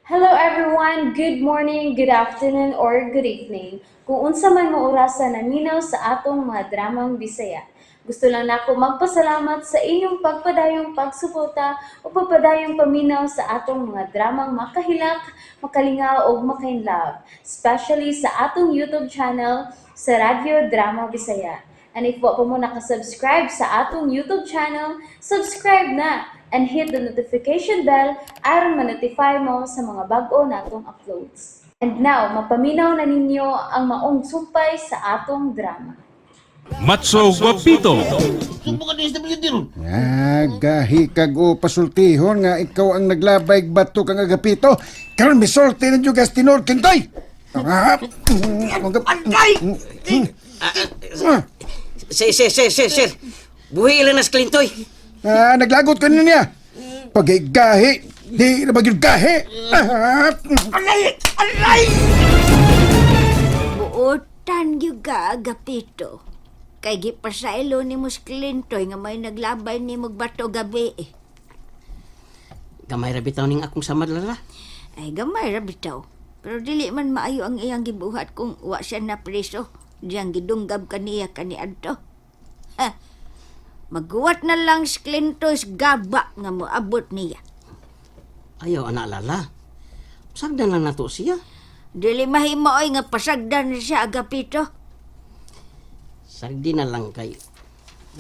Hello everyone! Good morning, good afternoon, or good evening. Kung unsa man mo orasa naminaw sa atong mga dramang Bisaya. Gusto lang nako magpasalamat sa inyong pagpadayong pagsuporta o pagpadayong paminaw sa atong mga dramang makahilak, makalingaw ug makainlove, especially sa atong YouTube channel sa Radyo Drama Bisaya. And if wa pa mo nakasubscribe sa atong YouTube channel, subscribe na and hit the notification bell aron ma-notify mo sa mga bag-o natong uploads. And now, mapaminaw na ninyo ang maong sumpay sa atong drama. Matso Guapito. Subukan ni SWD ron. Ah, gahi kag o pasultihon nga ikaw ang naglabay bato kang Agapito. Karon misulti na juga tinor Kintoy. Ah, Aray! Sir, sir, sir, sir, sir. Buhi ilan na si Clintoy. Ah, naglagot ko niya. Pagay gahi, di na magyud gahi. Ah, Aray! Aray! Buotan gyud ka, Agapito. Kay gipasailo ni mo si Clintoy nga may naglabay ni bato gabi. Eh. Gamay ra bitaw ning akong samad lala. Ay gamay ra bitaw. Pero dili man maayo ang iyang gibuhat kung wa siya na preso. Diyang gidunggab kaniya kaniadto. Ha. Maguwat na lang si Clintoy sa gaba nga moabot niya. Ayaw, anak lala. Sagdan lang nato siya. Dili mahimo oy nga pasagdan siya, Agapito. Sagdi na lang kay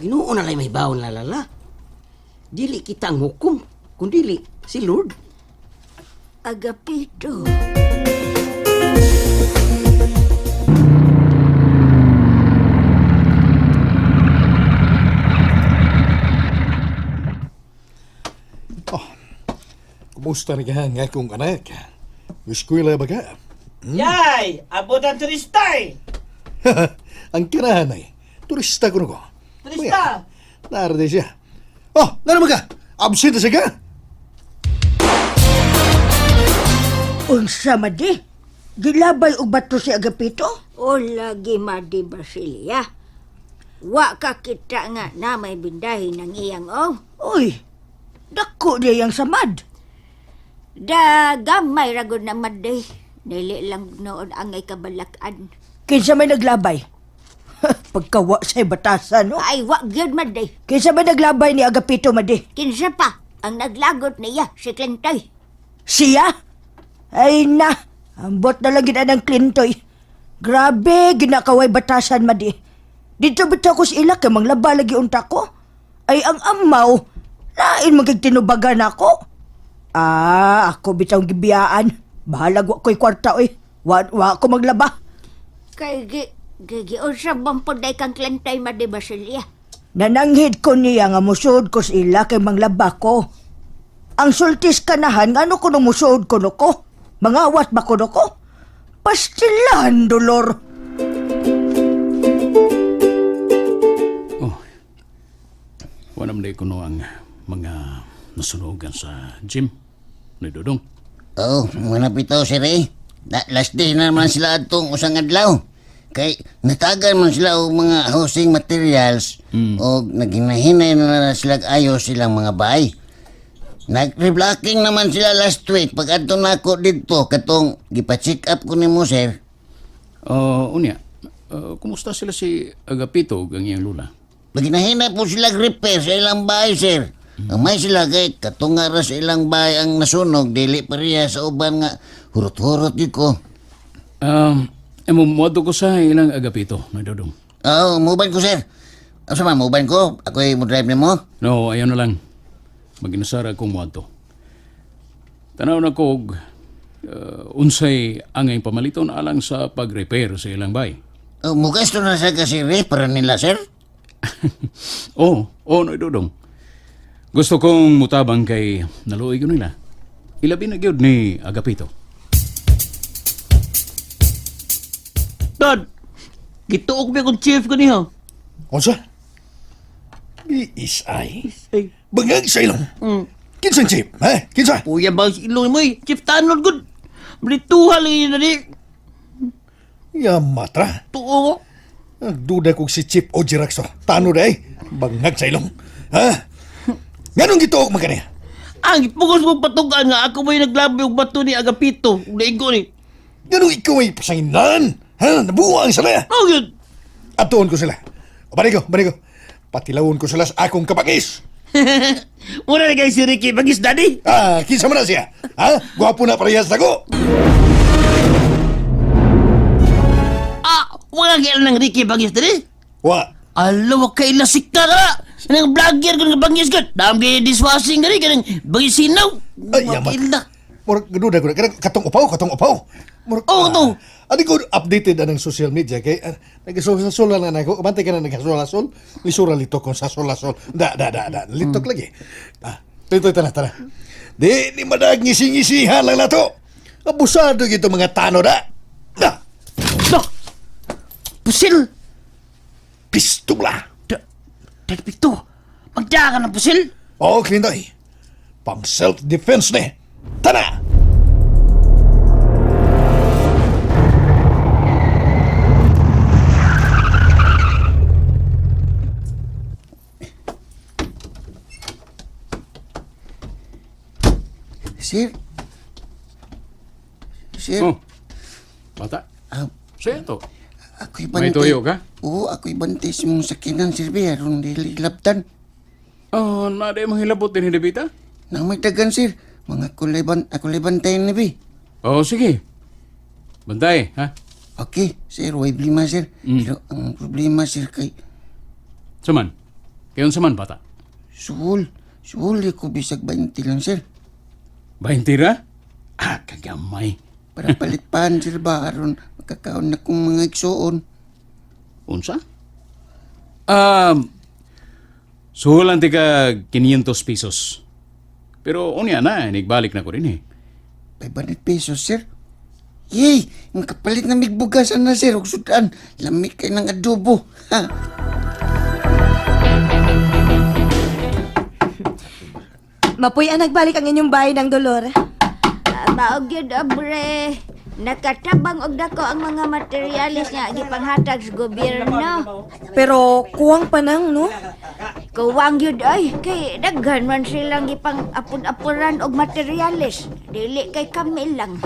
Ginoo na lang may bawon la lala. Dili kita ang hukom, kundili si Lord. Agapito. Kumusta na ka nga akong anak? Eskwela ba ka? Yay! Abot ang turista eh! Ang kirahan ay, turista ko na ko. Turista! Narde siya. Oh, naman ka? Absent na siya ka? Unsa madi? Gilabay og bato si Agapito? O lagi madi Brasilia. Wa ka kita nga na may bindahin ng iyang oh. Uy, dako diya yang samad. Da gamay ra gud na madi. Dili lang noon angay kabalakan. Kinsa may naglabay? Pagkawa sa batasan, no? Ay wa gyud madi. Kinsa may naglabay ni Agapito, madi? Kinsa pa ang naglagot niya si Clintoy. Siya? Ay na, ambot na lang gid ang Clintoy. Grabe, ginakaway batasan, madi. Dito bitaw ko sa ila kay manglaba lagi unta ko. Ay ang amaw, lain magig tinubagan ako. Ah, ako bitaw gibiyaan. Bahalag wa ko'y kwarta oy. Wa, wa ako maglaba. Kay gi gi gi unsa bang puday kang Clintoy madi Brasilia. Nananghid ko niya nga musuod ko sa ila kay manglaba ko. Ang sultis kanahan ngano ko nung musuod ko no ko? Mangawat ba ko no ko? Pastilan, dolor. Oh. Wala man ko no ang mga nasunogan sa gym. Ni Dodong. Oo, oh, mga pitaw sir eh. Last day na naman sila atong usang adlaw. Kay natagan man sila og mga housing materials o naginahinay na, na sila ayos silang mga bahay. Nag-reblocking naman sila last week pag adto nako didto katong gipa-check up ko nimo sir. Oh, unya. Kumusta sila si Agapito ug ang iyang lula? Naginahinay po sila repair sa ilang bahay sir. Ang may sila kay katong nga ra sa ilang bahay ang nasunog dili pareha sa uban nga hurot-hurot gyud ko. Mo ko sa ilang Agapito, ni Dodong. Oo, muban ko, sir. Asa man, muban ko? Ako'y mo drive nimo? No, ayaw na lang. Maginasara akong muadto. Tanaw na ko og, unsay angay pamaliton alang sa pag-repair sa ilang bay. Oh, mugasto na sa kasi para nila, sir. Oo, oh, no, Dodong. Gusto kong mutabang kay naluoy ko nila. Ilabi na gyud ni Agapito. Dad! Gituok ba akong chief ko niya? Unsa? BSI? Ay, Bangag sa ilong. Kinsa ang chief? Ha? Kinsa? puya ba ang ilong mo eh? Chief Tanod gud! Brituha lang yun na di! Yamatra. Tuo ko! Nagduda kog si Chief Ojirax to. Tano day. Bangag sa ilong. Ha? Nganong gituok man kaniya? Ang pugos mo patugan nga ako mo'y naglabi og bato ni Agapito. Ug naigo ni. Ganun ikaw ay pasanginan. Ha? Nabuang sila. Oh, yun. Atuon ko sila. O, banigo, banigo. Patilawon ko sila sa akong kabangis. Muna na kay si Ricky Bagis, Daddy. Ah, kinsa man na siya? Ha? Gwapo na parehas ako. Ah, wala kailan ng Ricky Bagis, Daddy. Wa. Alo, wa kay lasik ka ka. Kanang vlogger ko nga bangis ka. Dam kay dishwashing ka rin. Kanang bangis sinaw. Ay, Wa yaman. kaila. Murag gaduda ko na. Kanang katong upaw, katong upaw. Murag, Oo, to. Ani ko updated anang social media kay nagasulasol na na ako. Bantay ka na nagasulasol. Lisura litok kung sasol-lasol. Da da da da. Litok lagi. Ah, litoy tara tara. Di ni madag ngisi-ngisihan lang na to. Abusado gito mga tano da. Da. Dok! Pusil! Pistula. Da, Daddy Pito, magdaya ka ng pusil? Oo, Clintoy. Pang self-defense ni. Tara! Sir? Sir? Oh. Bata. Ah, Sa'yo to. ako'y May bantay. tuyo ka? Oo, ako'y bantay sa mong sakinan, sir. Be, aron dili labtan. Oh, na di mo hilabot din hinibita? Nang may dagan, sir. Mga kulay ban ako bantay ni be. Oh, sige. Bantay, ha? Okay, sir, way blima, sir. Pero ang problema, sir, kay Saman. Kayon saman, bata. suhol. Suhol ko bisag 20 lang, sir. 20 ra? Ah, kagamay. Para palitpan, sir ba, aron makakaon na kong mga igsuon. Unsa? Suhulan ti ka 500 pesos. Pero unya na, nigbalik na ko rin eh. 500 pesos, sir. Yay! Makapalit na migbugasan na, sir. Ug sudan. Lamig kay ng adobo. Ha? Mapuy ang nagbalik ang inyong bahay ng dolor. Ah, maog yun, abre. Nakatabang og dako ang mga materyales nga gipanghatag sa gobyerno. Pero kuwang pa nang, no? Kuwang yun ay, kay daghan man silang gipang apun-apuran og materyales. Dili kay kami lang.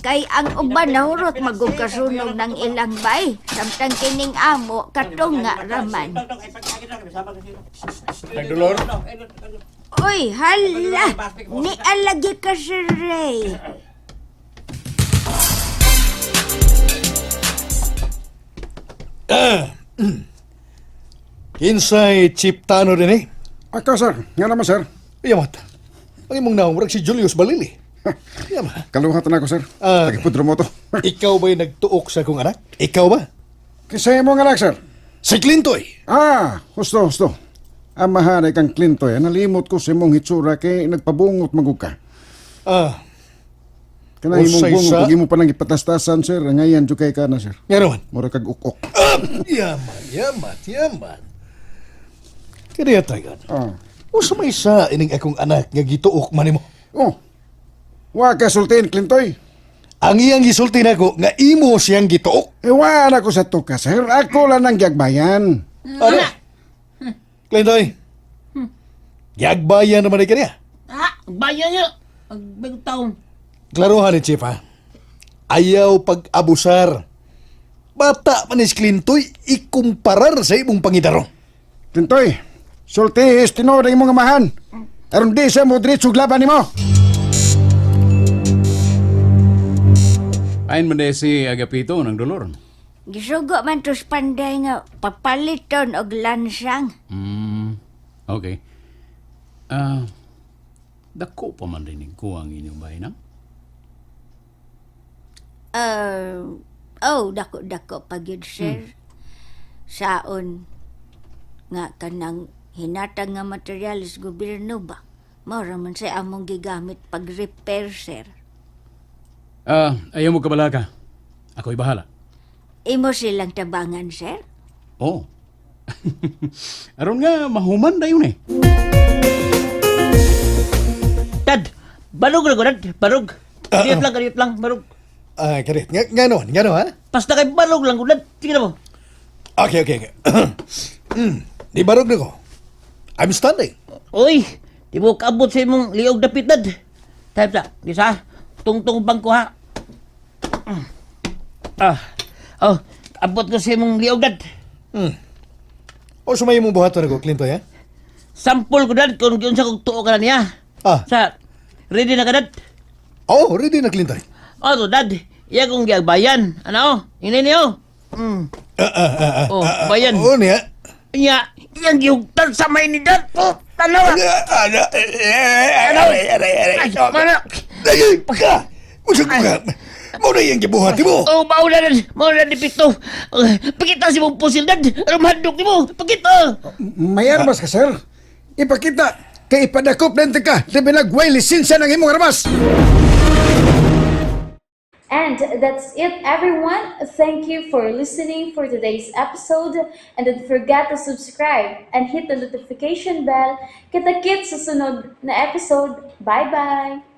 Kay ang uban nahurot magugkasunog ng ilang bay. Samtang kining amo katunga raman. Nagdolor? Uy, hala! Ni alagi ka si Ray. Kinsay Chief Tano din eh. Ako, sir. Nga naman, sir. Yamat. Ang imong naong murag si Julius Balili. Yamat. Kaluhatan ako, sir. Ah. Taga Pedro Moto. Ikaw ba'y nagtuok sa akong anak? Ikaw ba? Kisaya mo nga lang, sir. Si Clintoy. Ah, husto, husto. Amahan ay kang Clintoy. Nalimot ko sa imong hitsura kay nagpabungot magug ka. Ah, Kana imong Usay bungot sa- ug imo pa nang ipatastasan, sir. Ngayan jud kay ka na, sir. nga naman. Mura kag ukok. Ah, yaman, yaman, yaman. Kaya tagan. Ah. Usa may sa ining akong anak nga gituok man nimo. Oh. Wa ka sultin, Clintoy. Ang iyang gisulti nako nga imo siyang gituok. E wa na ko sa tuka, sir. Ako lang ang giyagbayan. Ano? Clintoy. Giyagbayan naman ni kaniya. Ah, bayan niya. Ang taon. Klarohan ni Chief ha. Ayaw pag-abusar. Bata man ni si Clintoy ikumparar sa imong pangidaron. Clintoy, sulti is tinuod ang imong amahan. Aron di siya mo diretso laban nimo. Ayon man di si Agapito ng dolor. Gisugo man to sa panday nga papaliton og lansang. Okay. Ah, dako pa man rinig ko ang inyong bahay na. Oh, dako-dako pa gyud, sir. Saon nga kanang hinatag nga materyales gobyerno ba? Mao ra man say among gigamit pag repair, sir. Ah, ayaw mo kabalaka. Ako'y bahala. Imo silang tabangan, sir. Oo. Aron nga, mahuman na yun eh. Dad, barog na ko, Dad. Barog. Kariyot lang, kariyot lang, barog. Ah, karit. Nga, nga naman, nga naman, ha? Basta kay barog lang ko, Dad. Sige na mo. Okay. Di barog na ko. I'm standing. Uy, Di mo kaabot sa imong liog dapit, dad. Type sa, di sa, tungtong bangko ha. Ah, oh, abot ko sa imong liog, dad. O sumay mong buhaton ako, Clintoy, ha? Sampol ko, dad, kung unsa kong tuo ka na niya. Ah. Sa, ready na ka, dad? Oh, ready na, Clintoy. Oh, to, dad, iya kong giagbayan. Ano, oh, ini niyo. Oh, bayan. Oo niya. Nya, iyang gihugtan sa may ni dad. Oh, tanawa. Aray, aray, aray. Ay, mana. Ay, pagka! Usag ka! Mo na iyang gibuhat mo! Oh, mauna na, mauna na dipito. Pakita si mong pusil, dad. Rumhandok ni mo. Pakita. May armas ka, sir. Ipakita kay ipadakop na ka. Labi nagway lisensya ng imong armas. And that's it, everyone. Thank you for listening for today's episode. And don't forget to subscribe and hit the notification bell. Kita-kits sa sunod na episode. Bye-bye!